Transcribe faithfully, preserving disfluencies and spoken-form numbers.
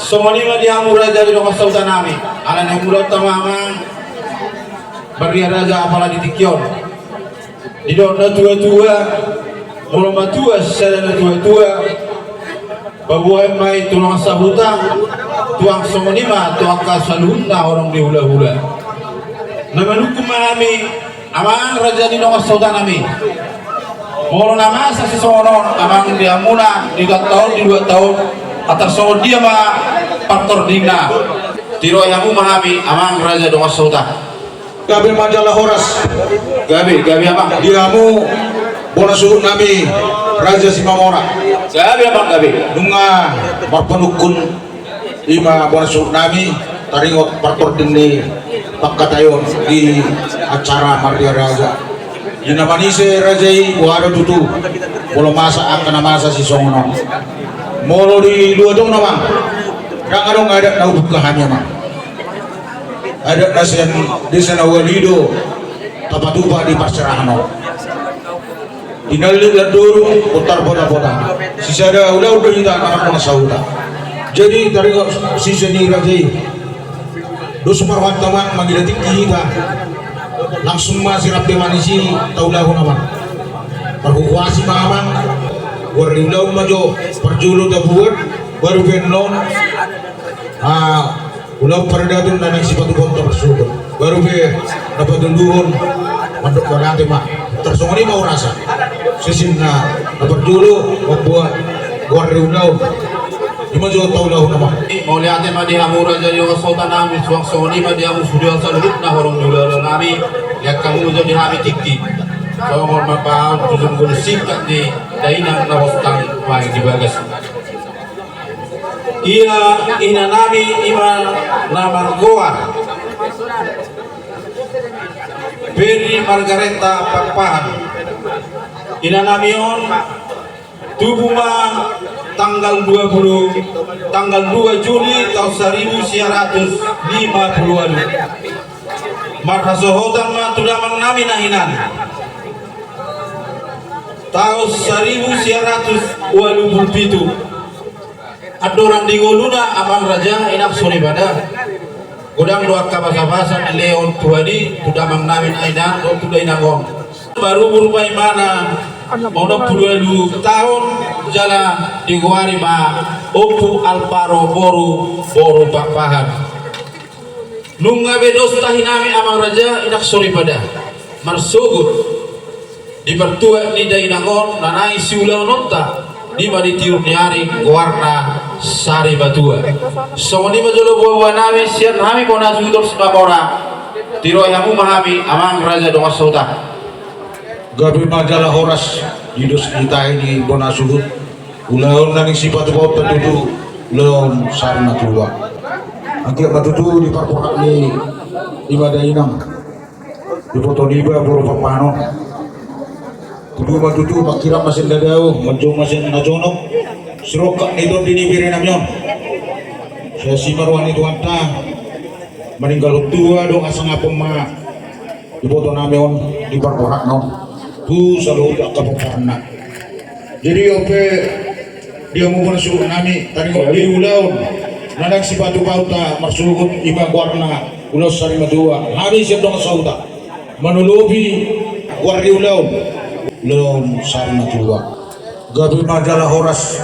Songon i ma di hamu raja di dongan sahuta nami, ala naeng mulaanta ma amang Maria Raja apala di tingki on. Didok na tua-tua, molo matua sada na tua-tua, paboa ma i tu dongan sahuta, tuang songon i ma tu angka saluhutna horong ni hula-hula. Na manungkun ma hami, amang raja ni dongan sahuta nami. Molo na masa sisongon on amang di hamuna, di ualu taon, di dua taon, antar songon dia ma partordingna. Tiroi hamu ma hami amang raja dongan sahuta. Gabe ma jala horas. Gabe, gabe amang. Di hamu bona suhut nami Raja Simamora. Gabe amang, gabe. Nunga marpanungkun i ma bona suhut nami, taringot partording ni pangkataion di acara Maria Raja. Di na manise raja i boha do tutu, molo masa angka na masa sisongon on. Molo di luat on amang, ndang adong adat na hubuka hami amang. Adat na sian desa na ualu i do tapatupa di parserahan on. Tinallik landorung, bontar pota-pota. Sisada ulaon do hita na mardongan sahuta. Jadi taringot sise ni raja i, dos ma rohanta amang mangida tingki hita. Langsung ma sirap pe manisi taulahon amang. Parhuhuasi ma amang. Goar ni ulaon ma jo parjolo tabuat, baru pe annon. Ah, ulaon paradaton na naeng sipatupaonta marsogot. Baru pe na patoluhon mandok mauliate ma. Tarsongon i ma hurasa. Sisinna na parjolo mambuat goar ni ulaon. I ma jo taulahon amang. Mauliate ma di hamu raja ni dongan sahuta nami, suang songon i ma di hamu sude saluhutna horong ni hula-hula nami. Liat hamu jo di hami tingki. Songon ma paon tu sunggul singkat ni dainang na hostang main di bagas. Ia inanami i ma na margoar Beri Margareta Pakpahan. Inanami on tubu ma tanggal dua puluh, tanggal dua Juli taon saribu sia ratus lima puluh ualu. Marhasohotan ma tu damangnami na hinan taon saribu sia ratus ualu puluh pitu. Andorang di ngoluna amang raja, inang soripada, godang do angka basa-basa nilehon tu hami, tu damangnami na hinan dohot tu dainang on. Marumur ma imana onom puluh ualu taon jala digoari ma Ompu Alvaro boru, boru Pakpahan. Nunga be dos tahi nami amang raja, inang soripada, marsogot di partuat ni dainang on na naeng siulaononta, i ma di tiur ni ari goarna Sarimatua. Songon i ma jolo boa-boa nami sian hami bona suhut Simamora. Tiroi hamu ma hami amang raja dongan sahuta. Gabe ma jala horas di dos ni tahi ni bona suhut. Ulaon na naeng sipatupaonta tutu ulaon Sarimatua. Anggiat ma tutu di parporhat ni i ma dainang. Di boto niba boru Pakpahan on. Tutu ma tutu manghirim ma sian na dao, manjou ma sian na jonok. Sirongkap ni tondi ni bere nami on. Sai asi ma roha ni Tuhanta. Maninggalhon tua dohot hasangapon ma di boto nami on, di parporhatna on tu saluhut angka pomparanna. Jadi on pe di hamu bona suhut nami, taringot di ulaon na naeng sipatupaonta marsogot, i ma goarna ulaon Sarimatua. Hami sian dongan sahuta manolopi goar ni ulaon, ulaon Sarimatua. Gabe ma jala horas.